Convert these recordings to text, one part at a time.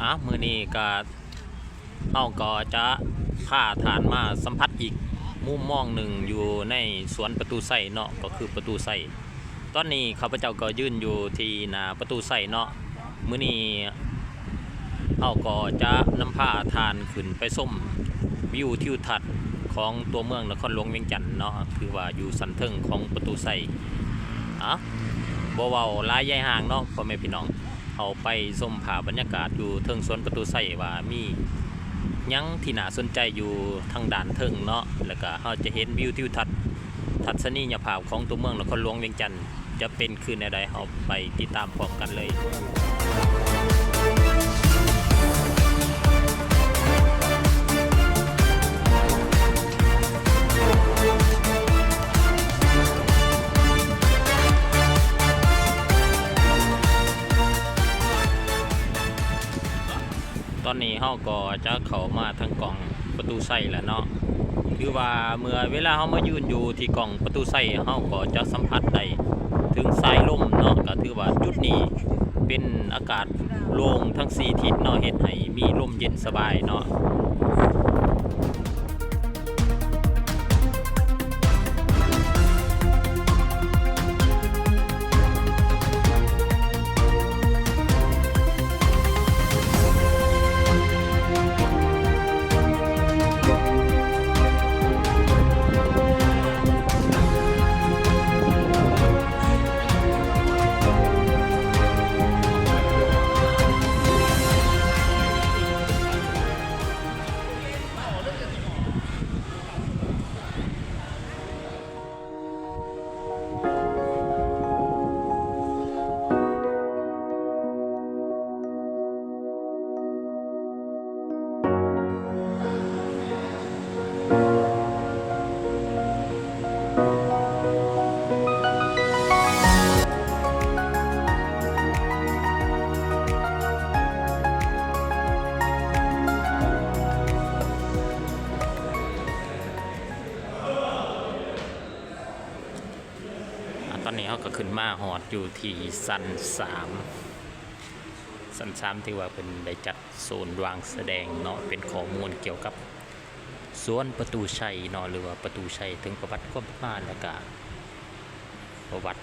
ອ່ະ ມື້ນີ້ກະ ເຮົາກໍຈະພາທ່ານມາສຳຜັດອີກມຸມມອງໜຶ່ງຢູ່ໃນສວນປະຕູໄຊເນາະ ກໍຄືປະຕູໄຊ. ຕອນນີ້ຂ້າພະເຈົ້າກໍຢືນຢູ່ທີ່ໜ້າປະຕູໄຊເນາະ. ມື້ນີ້ເຮົາກໍຈະນຳພາທ່ານຂຶ້ນໄປຊົມວິວທິວທັດຂອງຕົວເມືອງນະຄອນຫຼວງວຽງຈັນເນາະ ຖືວ່າຢູ່ຊັ້ນເທິງຂອງປະຕູໄຊ. ອ່ະ ບໍ່ເວົ້າຫຼາຍຢາຍຫ່າງເນາະ ພໍ່ແມ່ພີ່ນ້ອງ. ເຮົາໄປຊົມພາບບັນຍາກາດຢູ່ເທິງສວນປະຕູໄຊວ່າມີຫຍັງທີ່ໜ້າສົນໃຈຢູ່ທາງດ້ານເທິງເນາະ ແລ້ວກະເຮົາຈະເຫັນວິວທິວທັດ ທັດສະນີຍະພາບຂອງຕົວເມືອງນະຄອນຫຼວງວຽງຈັນຈະເປັນຄືແນວໃດ ເຮົາໄປຕິດຕາມພ້ອມກັນເລີຍ. ຕອນນີ້ເຮົາກໍຈະເຂົ້າມາທາງກ້ອງປະຕູໄຊແລ້ວເນາະ. ຄືວ່າເມື່ອເວລາເຮົາມາຢືນຢູ່ທີ່ກ້ອງປະຕູໄຊ ເຮົາກໍຈະສຳຜັດໄດ້ເຖິງສາຍລົມເນາະ. ກໍຖືວ່າຈຸດນີ້ເປັນອາກາດໂລ່ງທັງສີ່ທິດເນາະ ເຮັດໃຫ້ມີລົມເຢັນສະບາຍເນາະ. ອາ ຕອນນີ້ເຮົາກໍຂຶ້ນມາຮອດຢູ່ທີ່ຊັ້ນສາມ ຊັ້ນສາມ ທີ່ວ່າເພິ່ນໄດ້ຈັດໂຊນວາງສະແດງເນາະ ເປັນຂໍ້ມູນກ່ຽວກັບສວນປະຕູໄຊເນາະ ຫຼືວ່າປະຕູໄຊ ເຖິງປະຫວັດຄວາມເປັນມາ ແລ້ວກະປະຫວັດ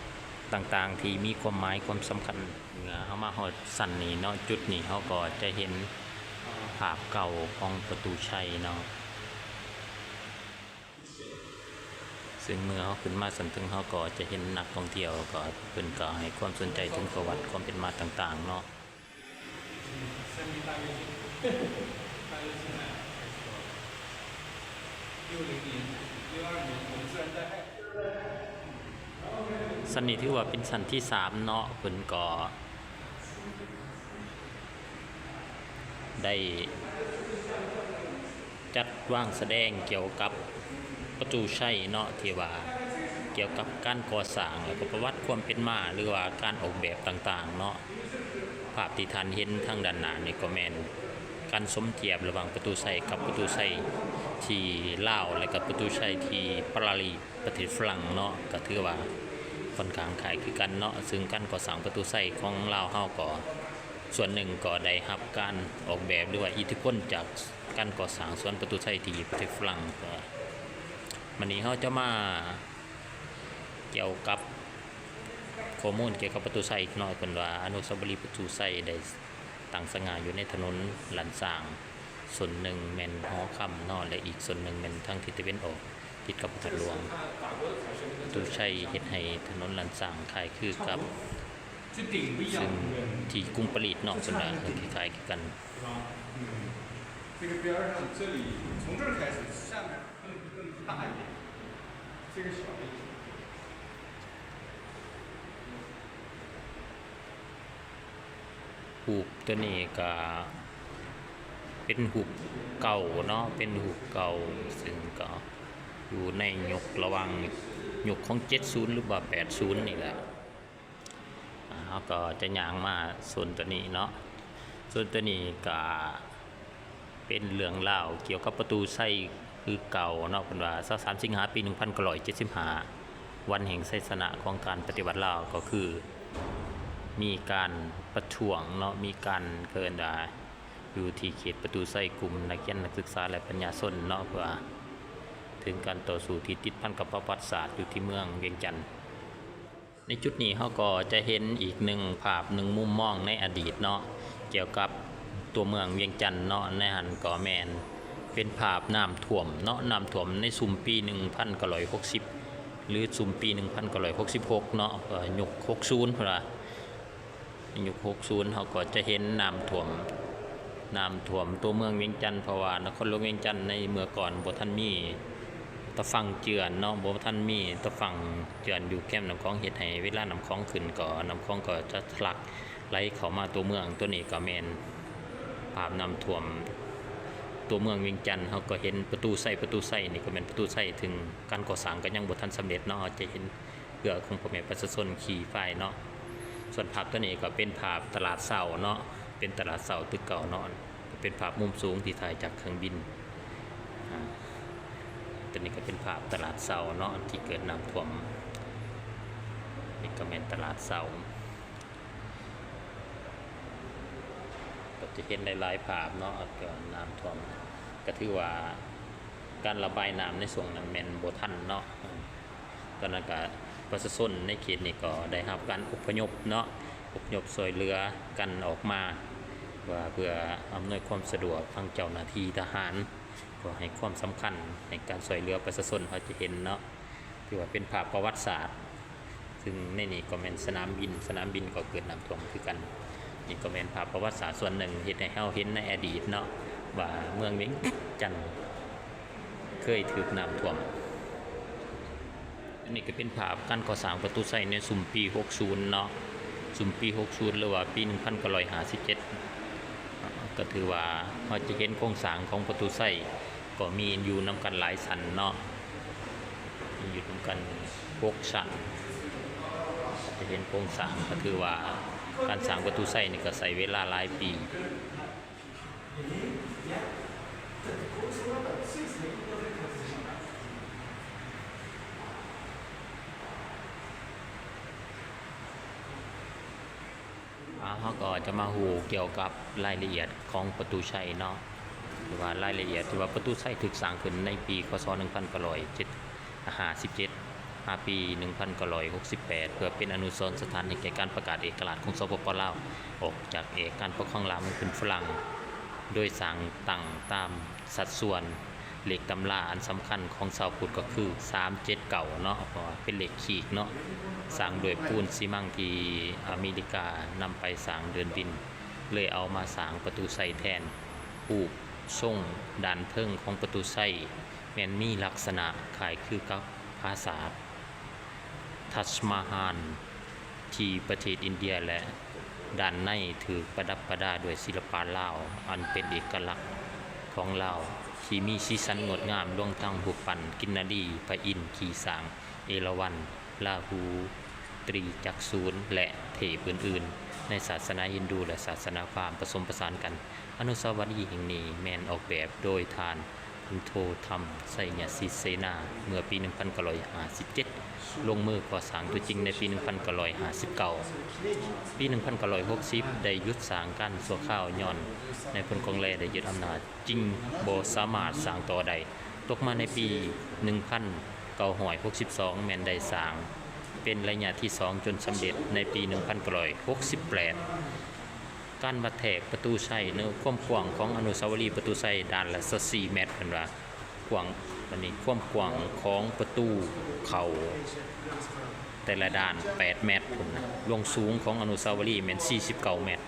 ຕ່າງໆ ທີ່ມີຄວາມໝາຍຄວາມສຳຄັນ. ເມື່ອເຮົາມາຮອດຊັ້ນນີ້ເນາະ ຈຸດນີ້ເຮົາກໍຈະເຫັນພາບເກົ່າຂອງປະຕູໄຊເນາະ. ຊຶ່ງເມື່ອເຮົາຂຶ້ນມາຊັ້ນເທິງ ເຮົາກໍຈະເຫັນນັກທ່ອງທ່ຽວ ກໍເພິ່ນກໍໃຫ້ຄວາມສົນໃຈເຖິງປະຫວັດຄວາມເປັນມາຕ່າງໆເນາະ. ຊັ້ນນີ້ຖືວ່າເປັນຊັ້ນທີສາມເນາະ ເພິ່ນກໍໄດ້ ຈັດວາງສະແດງກ່ຽວກັບປະຕູໄຊເນາະ ທີ່ວ່າກ່ຽວກັບການກໍ່ສ້າງ ແລ້ວກໍປະຫວັດຄວາມເປັນມາ ຫຼືວ່າການອອກແບບຕ່າງໆເນາະ. ພາບທີ່ທ່ານເຫັນທາງດ້ານໜ້ານີ້ກໍແມ່ນການສົມທຽບລະຫວ່າງປະຕູໄຊກັບປະຕູໄຊທີ່ລາວ ແລະກໍປະຕູໄຊທີ່ປາຣີ ປະເທດຝຣັ່ງເນາະ ກໍຖືວ່າຂ້ອນຂ້າງຄ້າຍຄືກັນເນາະ. ຊຶ່ງການກໍ່ສ້າງປະຕູໄຊຂອງລາວເຮົາກໍ ສ່ວນໜຶ່ງກໍໄດ້ຮັບການອອກແບບ ຫຼືວ່າອິດທິພົນຈາກການກໍ່ສ້າງສວນປະຕູໄຊທີ່ປະເທດຝຣັ່ງ. ບັດນີ້ເຮົາຈະມາກ່ຽວກັບຂໍ້ມູນກ່ຽວກັບປະຕູໄຊອີກໜ້ອຍ. ເພິ່ນວ່າອະນຸສາວະລີປະຕູໄຊໄດ້ຕັ້ງສະຫງ່າຢູ່ໃນຖະໜົນລ້ານຊ້າງ ສ່ວນໜຶ່ງແມ່ນຫໍຄຳເນາະ ແລະ ອີກສ່ວນໜຶ່ງແມ່ນທາງທິດຕາເວັນອອກ ຕິດກັບພະທາດຫຼວງ. ປະຕູໄຊເຮັດໃຫ້ຖະໜົນລ້ານຊ້າງຄ້າຍຄືກັບ ຊຶ່ງທີ່ກຸງປາຣີເນາະ ສ່ວນຫຼາຍກໍຄ້າຍຄືກັນ. ຮູບຕົວນີ້ກະເປັນຮູບເກົ່າເນາະ ເປັນຮູບເກົ່າ ຊຶ່ງກໍຢູ່ໃນຍຸກລະຫວ່າງຍຸກຂອງເຈັດສິບ ຫຼືວ່າແປດສິບນີ້ແຫຼະ. ອ່າ ເຮົາກໍຈະຍ່າງມາໂຊນຕົວນີ້ເນາະ. ໂຊນຕົວນີ້ກະເປັນເລື່ອງລາວກ່ຽວກັບປະຕູໄຊຄືເກົ່າເນາະ. ເພິ່ນວ່າ ຊາວສາມ ສິງຫາ ປີໜຶ່ງພັນເກົ້າຮ້ອຍເຈັດສິບຫ້າ ວັນແຫ່ງໄຊຊະນະຂອງການປະຕິວັດລາວ ກໍຄືມີການປະທ້ວງເນາະ ມີການ ເອີ້ນວ່າ ຢູ່ທີ່ເຂດປະຕູໄຊ ກຸ່ມນັກຮຽນນັກສຶກສາ ແລະ ປັນຍາຊົນເນາະ ເພື່ອເຖິງການຕໍ່ສູ້ທີ່ຕິດພັນກັບປະຫວັດສາດຢູ່ທີ່ເມືອງວຽງຈັນ. ໃນຈຸດນີ້ເຮົາກໍຈະເຫັນອີກໜຶ່ງພາບ ໜຶ່ງມຸມມອງໃນອະດີດເນາະ ກ່ຽວກັບຕົວເມືອງວຽງຈັນເນາະ. ໃນຫັ້ນກໍແມ່ນເປັນພາບນ້ຳຖ້ວມເນາະ, ນ້ຳຖ້ວມໃນຊຸມປີໜຶ່ງພັນເກົ້າຮ້ອຍຫົກສິບ ຫຼື ຊຸມປີໜຶ່ງພັນເກົ້າຮ້ອຍຫົກສິບຫົກເນາະ, ເອີ ຍຸກຫົກສິບ ເພິ່ນວ່າ ໃນຍຸກຫົກສິບ ເຮົາກໍຈະເຫັນນ້ຳຖ້ວມ, ນ້ຳຖ້ວມຕົວເມືອງວຽງຈັນ, ເພາະວ່ານະຄອນຫຼວງວຽງຈັນໃນເມື່ອກ່ອນບໍ່ທັນມີຕາຝັ່ງເຈື່ອນເນາະ, ບໍ່ທັນມີຕາຝັ່ງເຈື່ອນຢູ່ແຄມນ້ຳຂອງ, ເຮັດໃຫ້ເວລານ້ຳຂອງຂຶ້ນກໍ ນ້ຳຂອງກໍຈະທະລັກໄຫຼເຂົ້າມາຕົວເມືອງ. ຕົວນີ້ກໍແມ່ນພາບນ້ຳຖ້ວມຕົວເມືອງວຽງຈັນ. ເຮົາກໍເຫັນປະຕູໄຊ, ປະຕູໄຊນີ້ກໍແມ່ນປະຕູໄຊ ເຊິ່ງການກໍ່ສ້າງກໍຍັງບໍ່ທັນສຳເລັດເນາະ, ເຮົາຈະເຫັນ ເຮືອຂອງພໍ່ແມ່ປະຊາຊົນຂີ່ພາຍເນາະ. ສ່ວນພາບຕົວນີ້ກໍເປັນພາບຕະຫຼາດເຊົ້າເນາະ, ເປັນຕະຫຼາດເຊົ້າຕຶກເກົ່າເນາະ, ເປັນພາບມຸມສູງທີ່ຖ່າຍຈາກເຄື່ອງບິນ. ອາ ຕົວນີ້ກໍເປັນພາບຕະຫຼາດເຊົ້າເນາະ ທີ່ເກີດນ້ຳຖ້ວມ, ນີ້ກໍແມ່ນຕະຫຼາດເຊົ້າ. ກໍຈະເຫັນຫຼາຍໆພາບເນາະ, ກໍນ້ຳຖ້ວມ ກໍຖືວ່າການລະບາຍນ້ຳໃນຊ່ວງນັ້ນແມ່ນບໍ່ທັນເນາະ. ຕອນນັ້ນກະປະຊາຊົນໃນເຂດນີ້ກໍໄດ້ຮັບການອົບພະຍົບເນາະ, ອົບພະຍົບຊ່ວຍເຫຼືອກັນອອກມາ ວ່າເພື່ອອຳນວຍຄວາມສະດວກ. ທາງເຈົ້າໜ້າທີ່ທະຫານກໍໃຫ້ຄວາມສຳຄັນໃນການຊ່ວຍເຫຼືອປະຊາຊົນ. ເຮົາຈະເຫັນເນາະ ຖືວ່າເປັນພາບປະຫວັດສາດ, ຊຶ່ງໃນນີ້ກໍແມ່ນສະໜາມບິນ, ສະໜາມບິນກໍເກີດນ້ຳຖ້ວມຄືກັນ. ນີ້ກໍແມ່ນພາບປະຫວັດສາດສ່ວນໜຶ່ງ ເຮັດໃຫ້ເຮົາເຫັນໃນອະດີດເນາະ ວ່າເມືອງວຽງຈັນ ເຄີຍຖືກນ້ຳຖ້ວມ. ອັນນີ້ກໍເປັນພາບການກໍ່ສ້າງປະຕູໄຊໃນຊຸມປີຫົກສິບເນາະ, ຊຸມປີຫົກສິບ ຫຼືວ່າປີໜຶ່ງພັນເກົ້າຮ້ອຍຫ້າສິບເຈັດ ກໍຖືວ່າເຮົາຈະເຫັນໂຄງສ້າງຂອງປະຕູໄຊ ກໍມີຢູ່ນຳກັນຫຼາຍຊັ້ນເນາະ, ມີຢູ່ນຳກັນຫົກຊັ້ນ. ຈະເຫັນໂຄງສ້າງ ກໍຖືວ່າການສ້າງປະຕູໄຊນີ້ກໍໃຊ້ເວລາຫຼາຍປີ. ອາ ເຮົາກໍຈະມາຮູ້ກ່ຽວກັບລາຍລະອຽດຂອງປະຕູໄຊເນາະ, ຫຼືວ່າລາຍລະອຽດທີ່ວ່າປະຕູໄຊຖືກສ້າງຂຶ້ນໃນປີ ຄ.ສ. ໜຶ່ງພັນເກົ້າຮ້ອຍເຈັດ ຫ້າສິບເຈັດ ຫາປີໜຶ່ງພັນເກົ້າຮ້ອຍຫົກສິບແປດ ເພື່ອເປັນອະນຸສອນສະຖານໃຫ້ແກ່ການປະກາດເອກະລາດຂອງ ສປປ ລາວ ອອກຈາກເອກະການປົກຄອງລາວມາຄືນຝຣັ່ງ, ໂດຍສ້າງຕັ້ງຕາມສັດສ່ວນເລກຕຳລາອັນສຳຄັນຂອງຊາວພຸດກໍຄື ສາມເຈັດເກົ້າເນາະ, ເພາະວ່າເປັນເລກຂີກເນາະ, ສ້າງດ້ວຍປູນຊີມັງທີ່ອາເມລິການຳໄປສ້າງເດີ່ນດິນ, ເລີຍເອົາມາສ້າງປະຕູໄຊແທນ. ຮູບຊົງດ້ານເທິງຂອງປະຕູໄຊ ແມ່ນມີລັກສະນະຄ້າຍຄືກັບຜາສາດທັດມະຮານທີ່ປະເທດອິນເດຍ ແລະ ດ້ານໃນຖືກປະດັບປະດາດ້ວຍສິລະປະລາວອັນເປັນເອກະລັກຂອງລາວ ທີ່ມີສີສັນງົດງາມ, ລວມທັງຮູບປັ້ນກິນນະລີ, ພະອິນ, ຂີ້ຊ້າງ, ເອລາວັນ, ລາຫູ, ຕຣີຈັກສູນ ແລະ ເທບອື່ນໆ ໃນສາສະໜາຮິນດູ ແລະ ສາສະໜາພາມປະສົມປະສານກັນ. ອະນຸສາວະລີແຫ່ງນີ້ແມ່ນອອກແບບໂດຍທ່ານ ພັນໂທ ທຳ ໄຊຍະສິດເສນາ ເມື່ອປີໜຶ່ງພັນເກົ້າຮ້ອຍຫ້າສິບເຈັດ, ລົງມືກໍ່ສ້າງຕົວຈິງໃນປີໜຶ່ງພັນເກົ້າຮ້ອຍຫ້າສິບເກົ້າ. ປີໜຶ່ງພັນເກົ້າຮ້ອຍຫົກສິບ ໄດ້ຢຸດສ້າງການຊົ່ວຄາວ ຍ້ອນນາຍພົນກອງແລໄດ້ຍຶດອຳນາດ ຈຶ່ງບໍ່ສາມາດສ້າງຕໍ່ໄດ້. ຕົກມາໃນປີໜຶ່ງພັນເກົ້າຮ້ອຍຫົກສິບສອງ ແມ່ນໄດ້ສ້າງເປັນໄລຍະທີສອງຈົນສຳເລັດໃນປີໜຶ່ງພັນເກົ້າຮ້ອຍຫົກສິບແປດ. ການວັດແທກປະຕູໄຊເນາະ, ຄວາມກວ້າງຂອງອະນຸສາວະລີປະຕູໄຊ ດ້ານລະຊາວສີ່ແມັດ ເພິ່ນວ່າກວ້າງ, ບັດນີ້ຄວາມກວ້າງຂອງປະຕູເຂົ້າແຕ່ລະດ້ານແປດແມັດພຸ້ນນະ, ລວງສູງຂອງອະນຸສາວະລີແມ່ນສີ່ສິບເກົ້າແມັດ,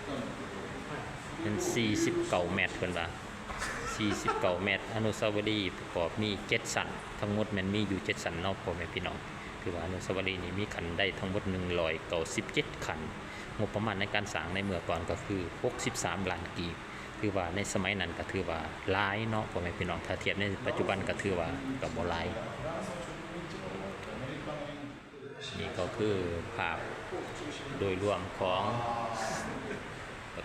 ແມ່ນສີ່ສິບເກົ້າແມັດ ເພິ່ນວ່າ ສີ່ສິບເກົ້າແມັດ. ອະນຸສາວະລີປະກອບມີເຈັດຊັ້ນ, ທັງໝົດແມ່ນມີຢູ່ເຈັດຊັ້ນເນາະ ພໍ່ແມ່ພີ່ນ້ອງ. ຖືວ່າອະນຸສາວະລີນີ້ມີຂັ້ນໄດທັງໝົດໜຶ່ງຮ້ອຍເກົ້າສິບເຈັດຂັ້ນ. ງົບປະມານໃນການສ້າງໃນເມື່ອກ່ອນກໍຄືຫົກສິບສາມລ້ານກີບ. ຖືວ່າໃນສະໄໝນັ້ນກໍຖືວ່າຫຼາຍເນາະ ພໍ່ແມ່ພີ່ນ້ອງ, ຖ້າທຽບໃນປັດຈຸບັນກໍຖືວ່າກໍບໍ່ຫຼາຍ. ນີ້ກໍຄືພາບໂດຍລວມຂອງ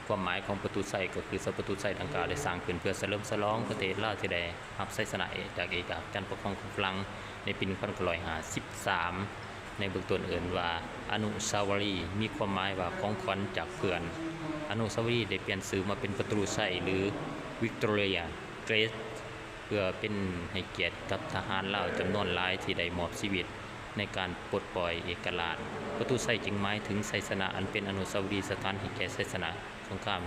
ຄວາມໝາຍຂອງປະຕູໄຊ ກໍຄື ປະຕູໄຊດັ່ງກ່າວໄດ້ສ້າງຂຶ້ນເພື່ອສະເຫຼີມສະຫຼອງປະເທດລາວທີ່ໄດ້ຮັບໄຊຊະນະເອກ ຈາກເອກະການປົກຄອງຂອງຝຣັ່ງໃນປີໜຶ່ງພັນເກົ້າຮ້ອຍຫ້າສິບສາມ. ໃນເບື້ອງຕົ້ນເອີ້ນວ່າອະນຸສາວະລີ ມີຄວາມໝາຍວ່າຂອງຂວັນຈາກເພື່ອນ. ອະນຸສາວະລີໄດ້ປ່ຽນຊື່ມາເປັນປະຕູໄຊ ຫຼື Victoria Gate ເພື່ອເປັນໃຫ້ກຽດກັບທະຫານລາວຈຳນວນຫຼາຍທີ່ໄດ້ມອບຊີວິດໃນການປົດປ່ອຍເອກະລາດ. ປະຕູໄຊຈຶ່ງໝາຍເຖິງໄຊຊະນະ ອັນເປັນອະນຸສາວະລີສະຖານໃຫ້ແກ່ໄຊຊະນະ ສົງຄາມ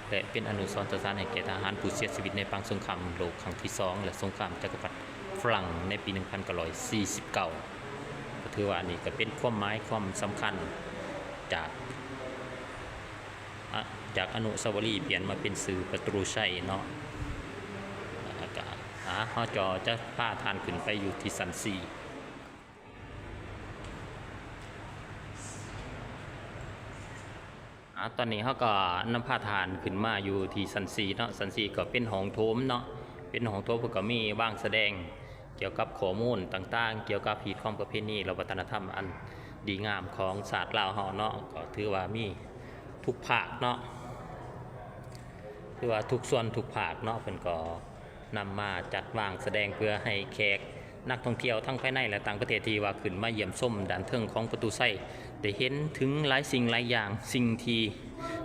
ແລະ ເປັນອະນຸສອນສະຖານໃຫ້ແກ່ທະຫານຜູ້ເສຍຊີວິດໃນປາງສົງຄາມໂລກຄັ້ງທີສອງ ແລະ ສົງຄາມຈັກກະພັດຝຣັ່ງໃນປີໜຶ່ງພັນເກົ້າຮ້ອຍສີ່ສິບເກົ້າ. ກໍຖືວ່ານີ້ກໍເປັນຄວາມໝາຍຄວາມສຳຄັນຈາກ ອະ ຈາກອະນຸສາວະລີປ່ຽນມາເປັນຊື່ປະຕູໄຊເນາະ. ແລ້ວກໍ ອາ ເຮົາຈະ ຈະພາທ່ານຂຶ້ນໄປຢູ່ທີ່ຊັ້ນສີ່. ອາ ຕອນນີ້ເຮົາກໍນຳພາທ່ານຂຶ້ນມາຢູ່ທີ່ຊັ້ນສີ່ເນາະ. ຊັ້ນສີ່ກໍເປັນຫ້ອງໂຖມເນາະ, ເປັນຫ້ອງໂຖມ ເພິ່ນກໍມີວາງສະແດງກ່ຽວກັບຂໍ້ມູນຕ່າງໆ ກ່ຽວກັບຮີດຄອງປະເພນີ ແລະ ວັດທະນະທຳອັນດີງາມຂອງຊາດລາວເຮົາເນາະ. ກໍຖືວ່າມີທຸກພາກເນາະ, ຖືວ່າທຸກສ່ວນທຸກພາກເນາະ ເພິ່ນກໍ ນຳມາຈັດວາງສະແດງເພື່ອໃຫ້ແຂກນັກທ່ອງທ່ຽວທັງພາຍໃນ ແລະ ຕ່າງປະເທດທີ່ວ່າຂຶ້ນມາຢ້ຽມຊົມດ້ານເທິງຂອງປະຕູໄຊ ໄດ້ເຫັນເຖິງຫຼາຍສິ່ງຫຼາຍຢ່າງ, ສິ່ງທີ່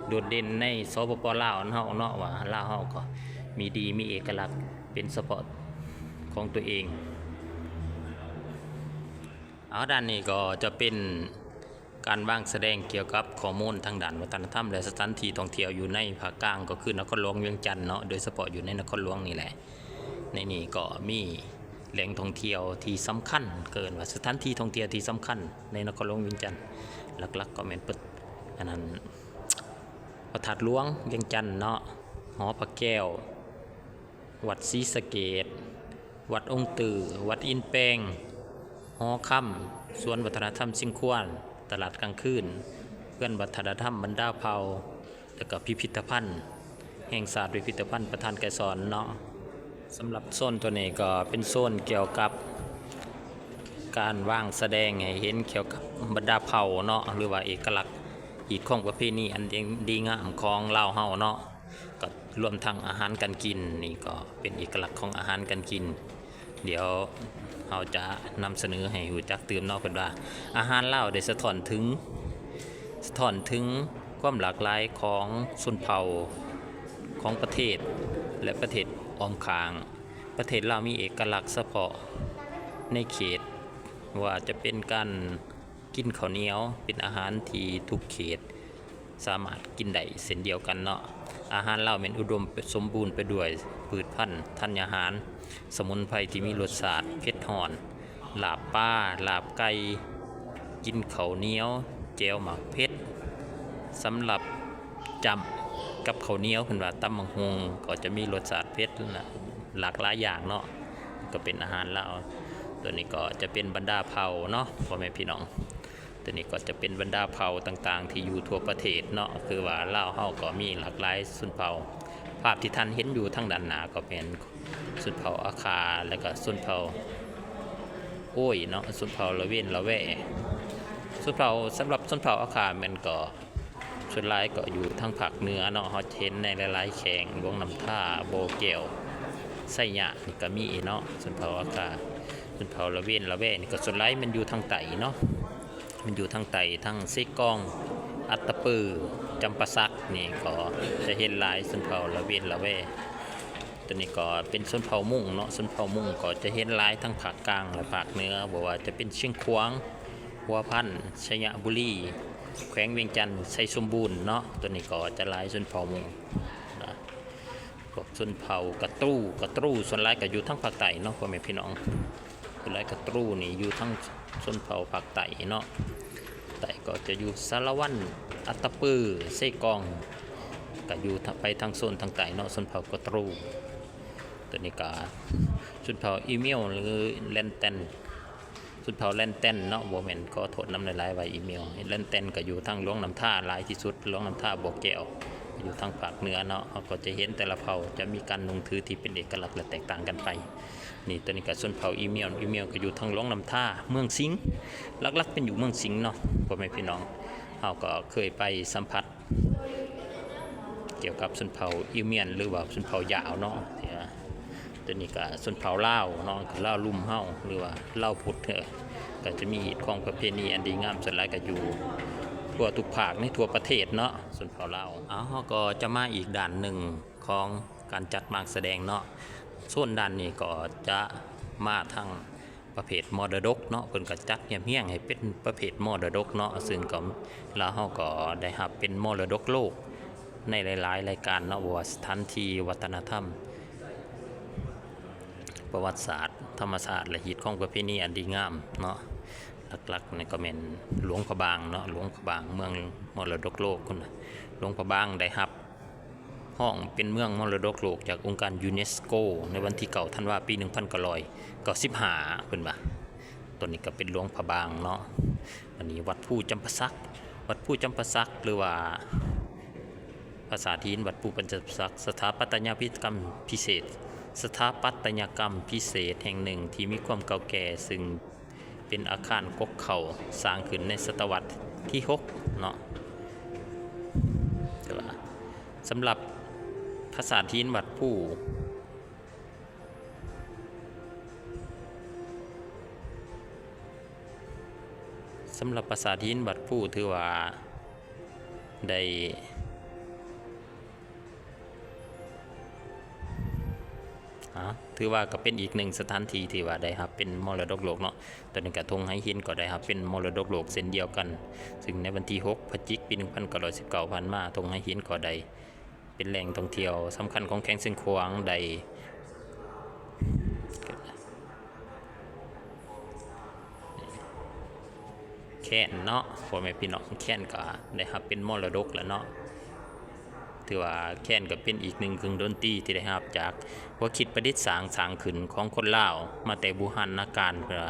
ໂດດເດັ່ນໃນ ສປປ ລາວເຮົາເນາະ ວ່າລາວເຮົາກໍມີດີມີເອກະລັກເປັນສະເພາະຂອງຕົວເອງ. ເອົາ ດ້ານນີ້ກໍຈະເປັນ ການວາງສະແດງກ່ຽວກັບຂໍ້ມູນທາງດ້ານວັດທະນະທຳ ແລະ ສະຖານທີ່ທ່ອງທ່ຽວຢູ່ໃນພາກກາງ ກໍຄືນະຄອນຫຼວງວຽງຈັນເນາະ, ໂດຍສະເພາະຢູ່ໃນນະຄອນຫຼວງນີ້ແຫຼະ. ໃນນີ້ກໍມີແຫຼ່ງທ່ອງທ່ຽວທີ່ສຳຄັນ, ເອີ້ນວ່າສະຖານທີ່ທ່ອງທ່ຽວທີ່ສຳຄັນໃນນະຄອນຫຼວງວຽງຈັນ, ຫຼັກໆກໍແມ່ນປະ ອັນນັ້ນ ພະທາດຫຼວງວຽງຈັນເນາະ, ຫໍພະແກ້ວ, ວັດສີສະເກດ, ວັດອົງຕື້, ວັດອິນແປງ, ຫໍຄຳ, ສວນວັດທະນະທຳຊຽງຂວານ, ຕະຫຼາດກາງຄືນ, ເຮືອນວັດທະນະທຳບັນດາເຜົ່າ, ແລ້ວກໍພິພິດທະພັນແຫ່ງຊາດ, ພິພິດທະພັນປະທານໄກສອນເນາະ. ສຳລັບໂຊນຕົວນີ້ກໍເປັນໂຊນກ່ຽວກັບການວາງສະແດງໃຫ້ເຫັນກ່ຽວກັບບັນດາເຜົ່າເນາະ ຫຼືວ່າເອກະລັກຮີດຄອງປະເພນີອັນດີງາມຂອງລາວເຮົາເນາະ. ກໍລວມທັງອາຫານການກິນ, ນີ້ກໍເປັນເອກະລັກຂອງອາຫານການກິນ. ດຽວເຮົາຈະນຳສະເໜີໃຫ້ຮູ້ຈັກຕື່ມເນາະ ເພິ່ນວ່າອາຫານລາວໄດ້ສະທ້ອນເຖິງ ສະທ້ອນເຖິງຄວາມຫຼາກຫຼາຍຂອງຊົນເຜົ່າຂອງປະເທດ ແລະ ປະເທດອ້ອມຂ້າງ. ປະເທດລາວມີເອກະລັກສະເພາະໃນເຂດ ບໍ່ວ່າຈະເປັນການ ກິນເຂົ້າໜຽວເປັນອາຫານທີ່ທຸກເຂດສາມາດກິນໄດ້ເຊັ່ນດຽວກັນເນາະ. ອາຫານລາວແມ່ນອຸດົມສົມບູນໄປດ້ວຍພືດພັນ, ທັນຍາຫານ, ສະໝຸນໄພທີ່ມີລົດຊາດເຜັດຮ້ອນ, ລາບປາ, ລາບໄກ່, ກິນເຂົ້າໜຽວ, ແຈ່ວໝາກເຜັດ. ສຳລັບຈ້ຳກັບເຂົ້າໜຽວ ເພິ່ນວ່າຕຳບັກຫຸ່ງກໍຈະມີລົດຊາດເຜັດ ຫຼາກຫຼາຍຢ່າງເນາະ, ກໍເປັນອາຫານລາວ. ຕົວນີ້ກໍຈະເປັນບັນດາເຜົ່າເນາະ ພໍ່ແມ່ພີ່ນ້ອງ. ຕົວນີ້ກໍຈະເປັນບັນດາເຜົ່າຕ່າງໆທີ່ຢູ່ທົ່ວປະເທດເນາະ, ຄືວ່າລາວເຮົາກໍມີຫຼາກຫຼາຍຊົນເຜົ່າ. ພາບທີ່ທ່ານເຫັນຢູ່ທາງດ້ານໜ້າກໍແມ່ນຊົນເຜົ່າອາຄາ ແລະ ກໍຊົນເຜົ່າໂອ້ຍເນາະ, ຊົນເຜົ່າລະເວນລະແວ. ຊົນເຜົ່າ ສຳລັບຊົນເຜົ່າອາຄາແມ່ນກໍ ສ່ວນຫຼາຍກໍຢູ່ທາງພາກເໜືອເນາະ, ເຮົາຈະເຫັນໃນຫຼາຍໆແຂວງ, ຫຼວງນ້ຳທາ, ບໍ່ແກ້ວ, ໄຊຍະ ນີ້ກໍມີເນາະ. ຊົນເຜົ່າອາຄາ, ຊົນເຜົ່າລະເວນລະແວນີ້ກໍສ່ວນຫຼາຍແມ່ນຢູ່ທາງໃຕ້ເນາະ, ແມ່ນຢູ່ທາງໃຕ້, ທາງເຊກອງ, ອັດຕະປື, ຈຳປາສັກນີ້ກໍຈະເຫັນຫຼາຍ, ຊົນເຜົ່າລະເວນລະແວ. ຕົວນີ້ກໍເປັນຊົນເຜົ່າມົ້ງເນາະ, ຊົນເຜົ່າມົ້ງກໍຈະເຫັນຫຼາຍທັງພາກກາງ ແລະ ພາກເໜືອ, ບໍ່ວ່າຈະເປັນຊຽງຂວາງ, ຫົວພັນ, ໄຊຍະບູລີ, ແຂວງວຽງຈັນ, ໄຊສົມບູນເນາະ. ຕົວນີ້ກໍຈະຫຼາຍຊົນເຜົ່າມົ້ງນະ. ພວກຊົນເຜົ່າກະຕູ, ກະຕູສ່ວນຫຼາຍກໍຢູ່ທາງພາກໃຕ້ເນາະ ພໍ່ແມ່ພີ່ນ້ອງ. ສ່ວນຫຼາຍກະຕູນີ້ຢູ່ທາງຊົນເຜົ່າພາກໃຕ້ເນາະ, ໃຕ້ກໍຈະຢູ່ສາລະວັນ, ອັດຕະປື, ເຊກອງ, ກໍຢູ່ທະ ໄປທາງໂຊນທາງໃຕ້ເນາະ, ຊົນເຜົ່າກະຕູ. ຕົວນີ້ກໍຊົນເຜົ່າອີມຽວ ຫຼື ແລນແຕນ, ຊົນເຜົ່າແລນແຕນເນາະ, ບໍ່ແມ່ນ, ຂໍໂທດນຳຫຼາຍໆ ວ່າອີມຽວ. ແລນແຕນກໍຢູ່ທາງຫຼວງນ້ຳທາຫຼາຍທີ່ສຸດ, ຫຼວງນ້ຳທາ, ບໍ່ແກ້ວ, ຢູ່ທາງພາກເໜືອເນາະ. ເຮົາກໍຈະເຫັນແຕ່ລະເຜົ່າຈະມີການນຸ່ງຖືທີ່ເປັນເອກະລັກ ແລະ ແຕກຕ່າງກັນໄປ. ນີ້ ຕົວນີ້ກໍຊົນເຜົ່າອີມຽວ, ອີມຽວກໍຢູ່ທາງຫຼວງນ້ຳທາ, ເມືອງສິງ, ຫຼັກໆເປັນຢູ່ເມືອງສິງເນາະ ພໍ່ແມ່ພີ່ນ້ອງ. ເຮົາກໍເຄີຍໄປສຳຜັດ ກ່ຽວກັບຊົນເຜົ່າອີມຽນ ຫຼືວ່າຊົນເຜົ່າຢາວເນາະ. ຕົວນີ້ກໍຊົນເຜົ່າລາວເນາະ, ລາວລຸ່ມເຮົາ ຫຼືວ່າລາວພຸດ, ເອີ ເ ກໍຈະມີຮີດຄອງປະເພນີອັນດີງາມ ສ່ວນຫຼາຍກໍຢູ່ທົ່ວທຸກພາກໃນທົ່ວປະເທດເນາະ ຊົນເຜົ່າລາວ. ເອົາ ເຮົາກໍຈະມາອີກດ້ານໜຶ່ງຂອງການຈັດໝາກສະແດງເນາະ. ໂຊນດ້ານນີ້ກໍຈະມາທາງປະເພດມໍລະດົກເນາະ, ເພິ່ນກໍຈັດຮຽບຮຽງໃຫ້ເປັນປະເພດມໍລະດົກເນາະ, ຊຶ່ງກໍ ລາວເຮົາກໍໄດ້ຮັບເປັນມໍລະດົກໂລກໃນຫຼາຍໆລາຍການເນາະ, ບໍ່ວ່າສະຖານທີ່, ວັດທະນະທຳ, ປະຫວັດສາດ, ທຳມະຊາດ ແລະ ຮີດຄອງປະເພນີອັນດີງາມເນາະ. ຫຼັກໆນີ້ກໍແມ່ນຫຼວງພະບາງເນາະ, ຫຼວງພະບາງເມືອງມໍລະດົກໂລກພຸ້ນນະ. ຫຼວງພະບາງໄດ້ຮັບ ຮ້ອງເປັນເມືອງມໍລະດົກໂລກຈາກອົງການຢູເນສໂກໃນວັນທີເກົ້າທັນວາ ປີໜຶ່ງພັນເກົ້າຮ້ອຍເກົ້າສິບຫ້າ ເພິ່ນວ່າ. ຕົວນີ້ກໍເປັນຫຼວງພະບາງເນາະ. ອັນນີ້ວັດພູຈຳປາສັກ, ວັດພູຈຳປາສັກ ຫຼືວ່າປາສາດຫີນວັດພູຈຳປາສັກ ສະຖາປັດຕະຍະກຳພິເສດ, ສະຖາປັດຕະຍະກຳພິເສດແຫ່ງໜຶ່ງທີ່ມີຄວາມເກົ່າແກ່, ຊຶ່ງ ເປັນອາຄານກົກເຄົ້າ ສ້າງຂຶ້ນໃນສະຕະວັດທີຫົກເນາະ. ແຕ່ວ່າສຳລັບປາສາດຫີນວັດພູ, ສຳລັບປາສາດຫີນວັດພູ ຖືວ່າໄດ້ ອາ ຖືວ່າກໍເປັນອີກໜຶ່ງສະຖານທີ່ທີ່ວ່າໄດ້ຮັບເປັນມໍລະດົກໂລກເນາະ. ຕົວນີ້ກໍທົ່ງໄຫຫີນກໍໄດ້ຮັບເປັນມໍລະດົກໂລກເຊັ່ນດຽວກັນ, ຊຶ່ງໃນວັນທີຫົກ ພະຈິກ ປີໜຶ່ງພັນເກົ້າຮ້ອຍສິບເກົ້າຜ່ານມາ, ທົ່ງໄຫຫີນກໍໄດ້ເປັນແຫຼ່ງທ່ອງທ່ຽວສຳຄັນຂອງແຂວງຊຽງຂວາງ, ໄດ້ ແຄ້ນເນາະ ພໍ່ແມ່ພີ່ນ້ອງ, ແຄ້ນກໍໄດ້ຮັບເປັນມໍລະດົກແລ້ວເນາະ. ຖືວ່າແຄ້ນກໍເປັນອີກໜຶ່ງເຄື່ອງດົນຕີທີ່ໄດ້ຮັບຈາກຫົວຄິດປະດິດສ້າງ, ສ້າງຂຶ້ນຂອງຄົນລາວມາແຕ່ບູຮານນາການ, ເພື່ອ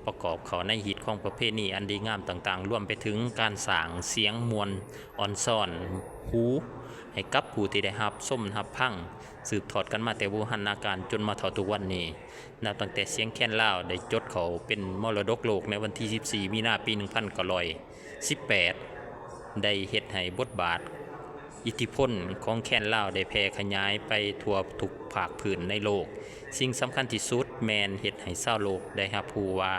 ປະກອບເຂົ້າໃນຮີດຄອງປະເພນີອັນດີງາມຕ່າງໆ, ລວມໄປເຖິງການສ້າງສຽງມ່ວນອ່ອນຊອນຫູໃຫ້ກັບຜູ້ທີ່ໄດ້ຮັບຊົມຮັບຟັງ ສືບທອດກັນມາແຕ່ບູຮານນາການ ຈົນມາເທົ່າທຸກວັນນີ້. ນັບຕັ້ງແຕ່ສຽງແຄນລາວໄດ້ຈົດເຂົ້າເປັນມໍລະດົກໂລກໃນວັນທີສິບສີ່ ມີນາ ປີໜຶ່ງພັນເກົ້າຮ້ອຍສິບແປດ ໄດ້ເຮັດໃຫ້ບົດບາດອິດທິພົນຂອງແຄນລາວໄດ້ແຜ່ຂະຫຍາຍໄປທົ່ວທຸກພາກພື້ນໃນໂລກ. ສິ່ງສຳຄັນທີ່ສຸດແມ່ນເຮັດໃຫ້ຊາວໂລກໄດ້ຮັບຮູ້ວ່າ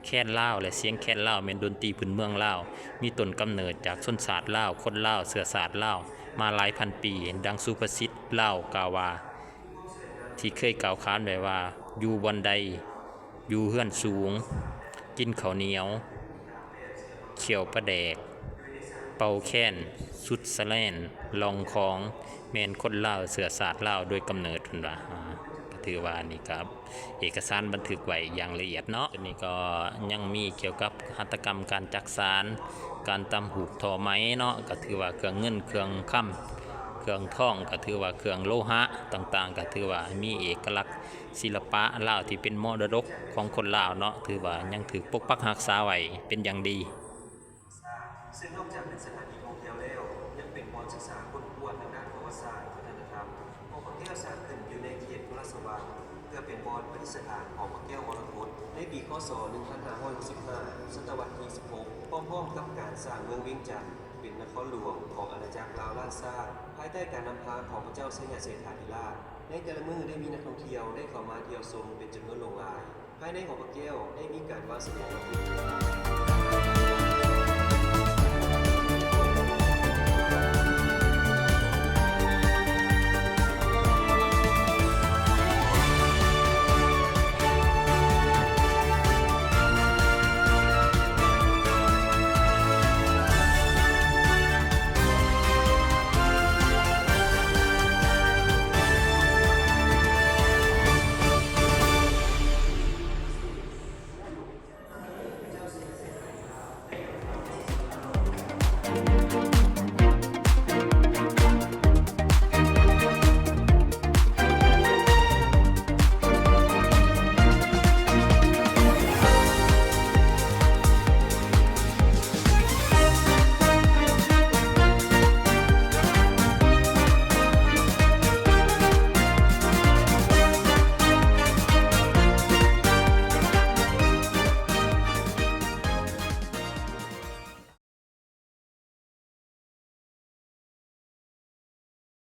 ແຄນລາວ ແລະ ສຽງແຄນລາວແມ່ນດົນຕີພື້ນເມືອງລາວ, ມີຕົ້ນກຳເນີດຈາກຊົນຊາດລາວ, ຄົນລາວເຊື້ອຊາດລາວມາຫຼາຍພັນປີ, ດັ່ງສຸພາສິດລາວກ່າວວ່າ ທີ່ເຄີຍກ່າວຂານໄວ້ວ່າ ຢູ່ບ່ອນໃດ ຢູ່ເຮືອນສູງ ກິນເຂົ້າໜຽວ ຂ້ຽວປາແດກ ເປົ່າແຄນ ສຸດສະແລນ ລ່ອງຂອງ ແມ່ນຄົນລາວເຊື້ອຊາດລາວໂດຍກຳເນີດ ເພິ່ນວ່າ. ອາ ກໍຖືວ່ານີ້ກໍເອກະສານບັນທຶກໄວ້ຢ່າງລະອຽດເນາະ. ອັນນີ້ກໍຍັງມີກ່ຽວກັບຫັດຖະກຳການຈັກສານ, ການຕຳຫູກທໍ່ໄໝເນາະ, ກໍຖືວ່າເຄື່ອງເງິນເຄື່ອງຄຳ ເຄື່ອງທອງ ກໍຖືວ່າເຄື່ອງໂລຫະຕ່າງໆ ກໍຖືວ່າມີເອກະລັກ ສິລະປະລາວທີ່ເປັນມໍລະດົກຂອງຄົນລາວເນາະ, ຖືວ່າຍັງຖືກປົກປັກຮັກສາໄວ້ເປັນຢ່າງດີ. ຊຶ່ງນອກຈາກເປັນສະຖານທີ່ທ່ອງທ່ຽວແລ້ວ ຍັງເປັນບ່ອນສຶກສາຄົ້ນຄວ້າທາງດ້ານປະຫວັດສາດ ວັດທະນະທຳ. ຫໍພະແກ້ວສ້າງຂຶ້ນຢູ່ໃນເຂດພະລາຊະວັງ ເພື່ອເປັນບ່ອນປະດິດສະຖານຫໍພະແກ້ວມໍລະກົດ. ໃນປີ ຄ.ສ. ໜຶ່ງພັນຫ້າຮ້ອຍຫົກສິບຫ້າ ສະຕະວັດທີສິບຫົກ ພ້ອມໆກັບການສ້າງເມືອງວຽງຈັນເປັນນະຄອນຫຼວງຂອງອານາຈັກລາວລ້ານຊ້າງ ພາຍໃຕ້ການນຳພາຂອງພະເຈົ້າໄຊຍະເສດຖາທິລາດ. ໃນແຕ່ລະມື້ໄດ້ມີນັກທ່ອງທ່ຽວໄດ້ເຂົ້າມາທ່ຽວຊົມເປັນຈຳນວນຫຼວງຫຼາຍ. ພາຍໃນຫໍພະແກ້ວໄດ້ມີການວາງສະແດງວັດຖຸ